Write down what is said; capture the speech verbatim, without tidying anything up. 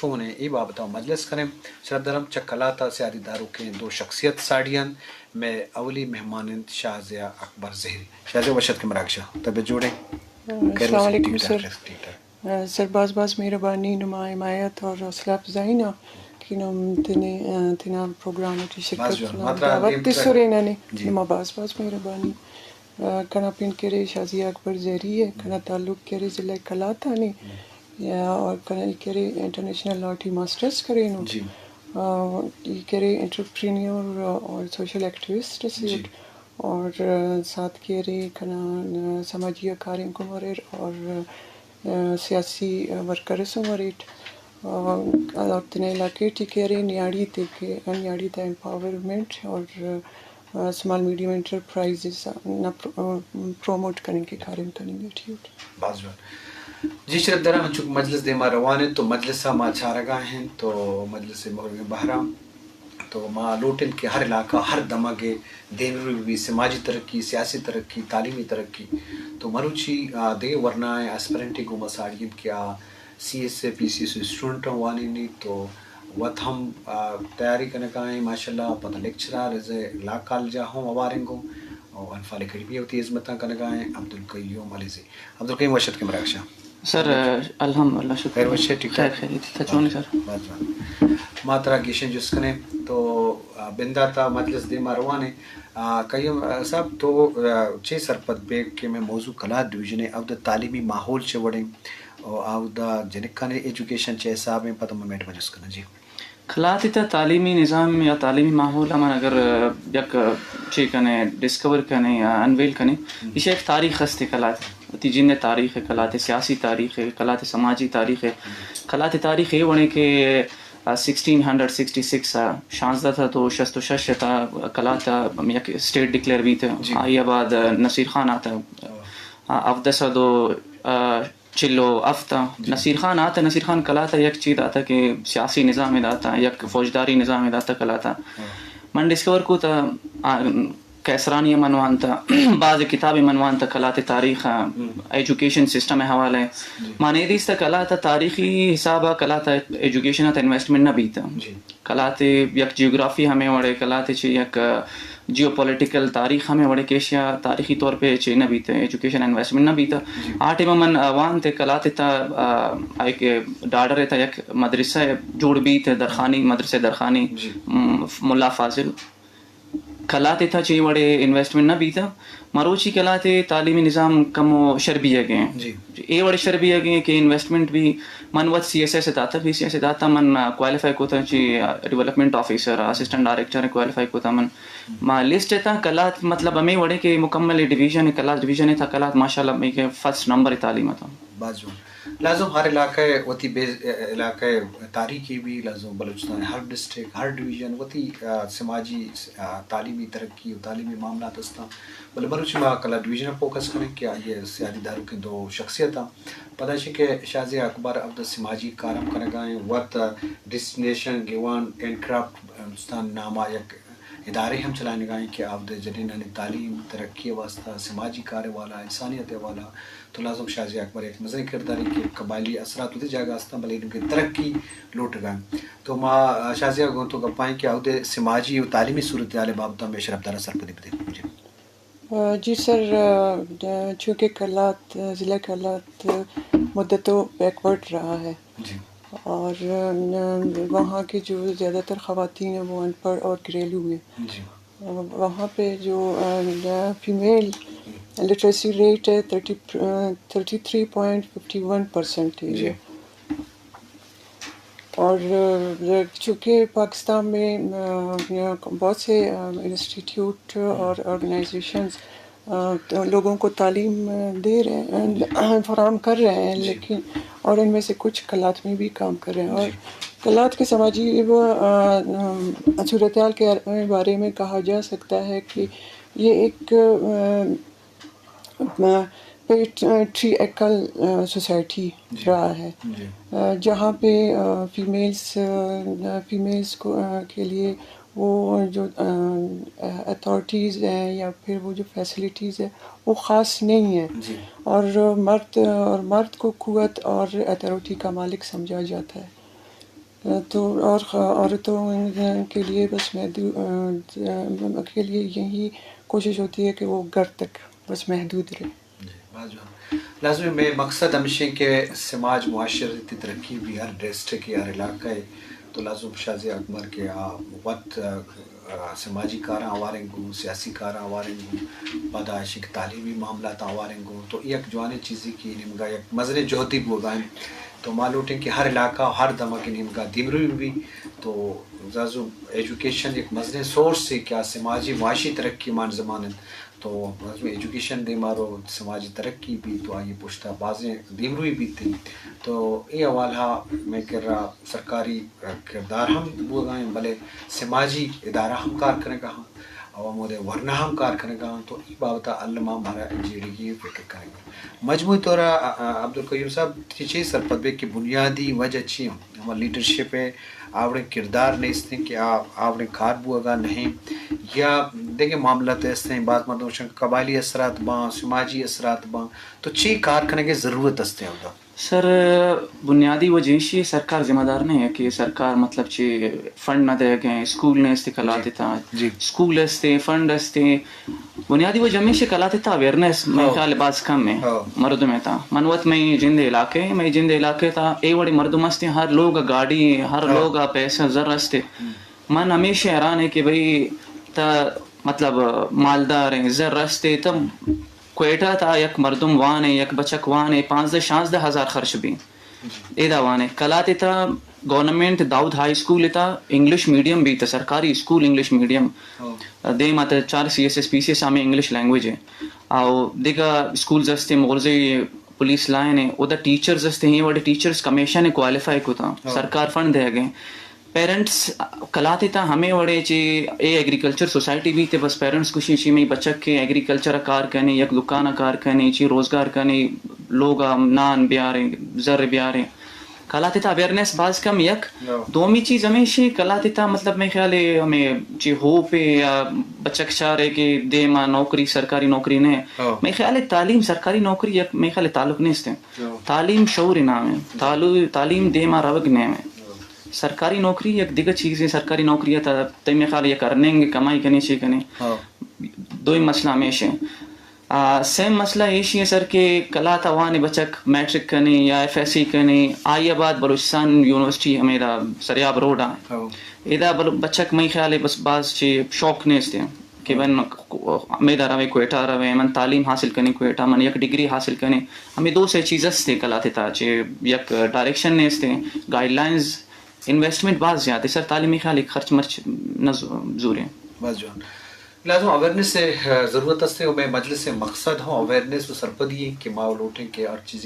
تون ءِ، ای بابت آ مجلس کرین۔ شرفدار ہم چہ قلات آ سیادی داروکیں دو شخصیت ساڑی انت۔ مئے اولی مہمان انت شاہ ضیاء اکبر زہری۔ شاہ ضیاء وش اتکے مراگش آ، طبیعت جوڑ ءِ؟ خیر السلام وسے؟ علیکم ٹھیک ٹھاک، سر۔ خیر ٹھیک ٹھاک۔ آ، سر، باز باز مہربانی نما حمایت اور حوصلہ افزائی نا کہ نم تینے، آ، تینا پروگرام ٹی شرکت باز جوان۔ نا ماترا دعوت دیم تسرے ترا۔ ننے۔ جی۔ نما باز باز مہربانی۔ آ، کنا پن کہ ارے شاہ ضیاء اکبر زہری ءِ، کنا تعلق کہ ارے ضلع قلات آن ءِ، یا، اور کنا ای کہ ارے انٹرنیشنل لا ٹی ماسٹرز کرینو۔ جی۔ آ، ای کہ ارے انٹرپرینیور اور سوشل ایکٹیوسٹ اسے جی۔ اٹ، اور، آ، ساتھ کہ ارے کنا، آ، سماجی کاریم کم اریر اور، آ، سیاسی ورکر اس ہم اریٹ۔ آ، اور تینا علاقے ٹی کہ ارے نیاڑی تے کہ، نیاڑی تا امپاورمنٹ اور، آ، اسمال میڈیم انٹرپرائزز نا پر-، آ، پروموٹ کننگ کہ کاریم کننگ ٹی اٹ۔ باز جوان۔ جی شرفدار ہم، انچو کہ مجلس دیما روان ءِ تو مجلس آ ما چارگا ہن تو مجلس مغربی بحرام تو ما لوٹن کہ ہر علاقہ، ہر دمگ ءِ دیم روی بی، سماجی ترقی، سیاسی ترقی، تعلیمی ترقی۔ تو مروچی، آ، دگہ ورنا ءِ اسپرنٹ ءِ گوما ساڑی انت کہ آ C S A, P C S A student آن وانینی تو وت ہم، آ، تیاری کنگا ءِ ماشاءاللہ، پدا lecturer as a law college آ ہم اوار انگو، او انفال اکیڈمی آ وتی ہزمت آن کنگا ءِ۔ عبدالقیوم علیزی۔ عبدالقیوم وش اتکے مراگش آ۔ سر، الحمدللہ، شکر۔ خیر وش ئے، ٹھیک ٹھاک؟ خیر خیریت، تہ چون ئے سر؟ بس جوان۔ ما ترا گیشن جست کنیں تو، آ، بندات آ مجلس دیما روان ءِ۔ آ، قیوم، آ، صاحب تو، آ، چے سرپد بیگ کہ مئے موضوع قلات ڈویژن ءِ، اودا تعلیمی ماحول چے وڑیں، او اودا جنکان ءِ ایجوکیشن چے حساب ءِ، پدا من میڈم ءَ جست کناں جی۔ قلات تا تعلیمی نظام یا تعلیمی ماحول آ من اگر یک چے کنے ڈسکور کنے یا انویل کنے، ایشا ایک تاریخ استے قلات، وتی جند ءِ تاریخ ءِ، قلات ءِ سیاسی تاریخ ءِ، قلات ءِ سماجی تاریخ ءِ۔ قلات ءِ تاریخ اے وڑے کہ سکسٹین ہنڈریڈ سکسٹی سکس آ، شانزدہ سد و شست و شش تا قلات آ یک اسٹیٹ ڈکلیئر بیتہ۔ جی۔ آئی آ بعد نصیر خان آتہ، آ، ہفدہ سد و، آ، چل و ہفت آ۔ جی۔ نصیر خان آتہ، نصیر خان قلات آ یک چیز داتہ کہ سیاسی نظام ءِ داتہ، یک فوجداری نظام ءِ داتہ قلات آ۔ ہاں۔ من ڈسکور کو تہ، آ، کیسرانی ءِ من وانتہ، بھاز کتاب ءِ من وانتہ قلات ءِ تاریخ آ، ہم۔ ایجوکیشن سسٹم ءِ حوالہ ءِ۔ جی۔ من اے دیستہ قلات آ تاریخی حساب آ قلات آ ایجوکیشن آتا انویسٹمنٹ نہ بیتہ۔ جی۔ قلات ءِ یک جیوگرافی ہمے وڑے، قلات ءِ چہ یک جیو پولیٹیکل تاریخ ہمے وڑے کہ ایشیا تاریخی طور پہ چے نہ بیتہ، ایجوکیشن انویسٹمنٹ نہ بیتہ۔ جی۔ آ ٹائم من وانتہ قلات تا، آ، ایک ڈاڈر تا یک مدرسہ جوڑ بیتہ، درخانی، مدرسہ درخانی، جی۔ م-، ملا فاضل۔ قلات تا چے وڑے انویسٹمنٹ نہ بیتہ۔ مروچی قلات تعلیمی نظام کمو شربی اگے۔ جی۔ اے وڑے شربی اگے کہ انویسٹمنٹ بھی من وت سی ایس ایس داتا، بی سی ایس داتا، من کوالیفائی کوتا چی development officer, assistant director qualify کوتا من۔ ما لسٹ تا قلات مطلب ہمے وڑے کہ مکمل ڈویژن، قلات ڈویژن تا قلات ماشاءاللہ میں کہ فرسٹ نمبر تعلیم تا۔ باز جوان۔ لازم ہر علاقہ وتی بے علاقہ تاریخی بھی لازم بلوچستان ہر ڈسٹرکٹ، ہر ڈویژن وتی، آ، سماجی، آ، تعلیمی ترقی و تعلیمی معاملات استا۔ بلے مروچی ما کلا ڈویژن آ فوکس کنیں کہ آئی ءِ سیادی داروکیں دو شخصیت آ۔ پدا اشی کہ شاہ ضیاء اکبر اودا سماجی کارم کنگا ہیں، وت ڈیسٹینیشن گیوان اینڈ کرافٹ ہندوستان نام آ یک ادارے ہم چلائینگا ہیں کہ اودا جنینانی تعلیم، ترقی واسطہ، سماجی کارے والا، انسانیت والا تو لازم شاہ ضیاء اکبر یک مزنیں کردارے کہ قبائلی اثرات وتی جاگہ استان بلے ایدن کہ ترقی لوٹگا ہیں۔ تو ما شاہ ضیاء گوں تو گپائیں کہ اودے سماجی و تعلیمی صورتحال بابت ہم شرفدار سرپدی بدے۔ جی۔ آ، جی سر، آ، چونکہ قلات، ضلع قلات مدتوں بیکورڈ رہا ہے۔ جی۔ اور، آ، وہاں کی جو زیادہ تر خواتین ہیں وہ ان پڑھ اور گھریلو ہیں۔ جی۔ وہاں پہ جو، آ، فیمیل لٹریسی ریٹ ہے تھرٹی، آ، thirty three point fifty one percent ہے۔ جی۔ اور، آ، چونکہ پاکستان میں، آ، بہت سے، آ، انسٹیٹیوٹ اور آرگنائزیشنز، آ، تو لوگوں کو تعلیم دے رہے ہیں، فراہم کر رہے ہیں، جی۔ لیکن اور ان میں سے کچھ قلات میں بھی کام کر رہے ہیں۔ اور جی۔ قلات کے سماجی وہ، آ، آ، صورتحال کے بارے میں کہا جا سکتا ہے کہ یہ ایک، آ، پیٹریکل، آ، سوسائٹی جی۔ رہا ہے، جی۔ آ، جہاں پہ، آ، فیمیلز، آ، فیمیلز کو، آ، کے لیے وہ جو، آ، اتھارٹیز ہیں یا پھر وہ جو فیسلٹیز ہیں، وہ خاص نہیں ہیں۔ جی۔ اور مرد، اور مرد کو قوت اور اتھارٹی کا مالک سمجھا جاتا ہے۔ تو اور خ-، عورتوں کے لیے بس محدود، آ، کے لیے یہی کوشش ہوتی ہے کہ وہ گھر تک بس محدود رہے۔ جی، بھاز جوان۔ لازمی مے مقصد ہمیشہ کہ سماج معاشرتی ترقی بھی ہر ڈسٹرکٹ یا ہر علاقہ ہے تو لازم شاہ زی اکبر کہ آ وت، آ، سماجی کارا اوارنگ ہوں، سیاسی کارا اوارنگ ہوں، پدا اشی کہ تعلیمی معاملات اوارنگ ہوں تو ای یک جوانیں چیزی کہ نمگا یک مزنیں جہدی بوگا ہیں۔ تو ما لوٹیں کہ ہر علاقہ ہر دمگ نمگا دیمروی بھی تو زازو ایجوکیشن یک مزنیں سورس سے کہ آ سماجی معاشی ترقی مان زمان انت۔ تو ایجوکیشن دے مارو سماجی ترقی بھی تو آئی پشتا بازیں دیمروی بیتے۔ تو اے حوالہ میں کرا سرکاری کردار ہم بوگا ہیں، بلے سماجی ادارہ ہم کار کنگا ہاں، عوام اودے ورنا ہم کار کنگا ہاں۔ تو ای بابت الما مارا جیڑگی فکر کنگا۔ مجموعی طور آ، آ، عبدالقیوم صاحب، ٹی چے سرپد بے کہ بنیادی وجہ چی ہم؟ ہمو لیڈرشپ ءِ آوڑیں کردار نیست انت کہ آ آوڑیں کار بوگا نہ انت، یا دگہ معاملات است انت، بھاز مردم شان قبائلی اثرات باں، سماجی اثرات باں، تو چے کار کنگ ءِ ضرورت است انت اودا؟ سر، بنیادی وجہ ایشی ءِ سرکار ذمہ دار نہ ءِ کہ سرکار مطلب چی فنڈ نہ دے گئے، اسکول نے است قلات تا، جی۔ اسکول است، فنڈ است، بنیادی وجہ ہمیش ءِ قلات تا اویئرنیس مئے ہاں۔ خیال ءِ بھاز کم ءِ ہاں۔ مردم ءِ تا۔ من وت مئے جند علاقہ ءِ، مئے جند علاقہ تا اے وڑی مردم است، ہر لوگ آ گاڑی ءِ، ہر ہاں۔ لوگ آ پیسہ زر است۔ ہم۔ من ہمیش ءِ حیران ءِ کہ بھئی تا مطلب مالدار ءِ، زر است تا کوئٹہ تا یک مردم وان ءِ، یک بچک وان ءِ، پانزدہ شانزدہ ہزار خرچ بی۔ ایدا وان ءِ۔ قلات تا گورنمنٹ داؤد ہائی اسکول تا انگلش میڈیم بھی تا، سرکاری اسکول انگلش میڈیم۔ ہو۔ دیم آتا چار سی ایس ایس، پی سی ایس ہمیں انگلش لینگویج ءِ۔ او دگہ اسکولز است، مغرزی پولیس لائن ءِ، اودا ٹیچرز است، اے وڑ ٹیچرز کمیشن ءِ کوالیفائی کتا، ہو۔ سرکار فنڈ دے گئے۔ پیرنٹس قلات تا ہمے وڑے چی اے ایگریکلچر سوسائٹی بھی تے، بس پیرنٹس گوشی چی مئی بچک کے ایگریکلچر آ کار کنے، یک دکان آ کار کنے، چی روزگار کنے، لوگ آ نان بیارے، زر بیارے۔ قلات تا اویئرنیس بھاز کم یک۔ ہاں۔ دومی چیز ہمیشی قلات تا مطلب مئے خیال ءِ ہمیں چی ہوپ ءِ یا بچک چارے کہ دیم آ نوکری، سرکاری نوکری نے۔ ہاں۔ مئے خیال ءِ تعلیم سرکاری نوکری یک مئے خیال ءِ تعلق نیست ءِ۔ ہاں۔ تعلیم شعور ءِ نام ءِ۔ تعلو-، تعلیم دیم آ روگ نیم ءِ۔ ہاں۔ سرکاری نوکری یک دگہ چیز ءِ، سرکاری نوکری آ تا تئی مئے خیال ءِ یک ارننگ کمائی کنے چی کنے۔ ہاں۔ دوئی مسئلہ ہمیش ءِ۔ آ، سیم مسئلہ ایشی ءِ سر کہ قلات آ وان ءِ بچک میٹرک کنے یا ایف ایس سی کنے، آئی آ بعد بلوچستان یونیورسٹی ہمیدا سریاب روڈ آ۔ ہو۔ ادا بلو-، بچک مئی خیال ءِ بس باز چی شوق نیست ءِ کہ ہو۔ من ہمیدا روے، کوئٹہ روے، من تعلیم حاصل کنے کوئٹہ، من یک ڈگری حاصل کنے۔ ہمیں دو سے چیز است ءِ قلات تا چی یک ڈائریکشن نیست ءِ، گائیڈ لائنز، انویسٹمنٹ باز زیادہ ءِ سر، تعلیمی خیال ءِ خرچ مرچ نہ زو-، زورے۔ بس جوان۔ لازم اویئرنیس ءِ، آ، ضرورت است ءِ، و مئے مجلس ءِ مقصد ہم اویئرنیس و سرپدی ءِ کہ ما لوٹیں کہ ہر چیز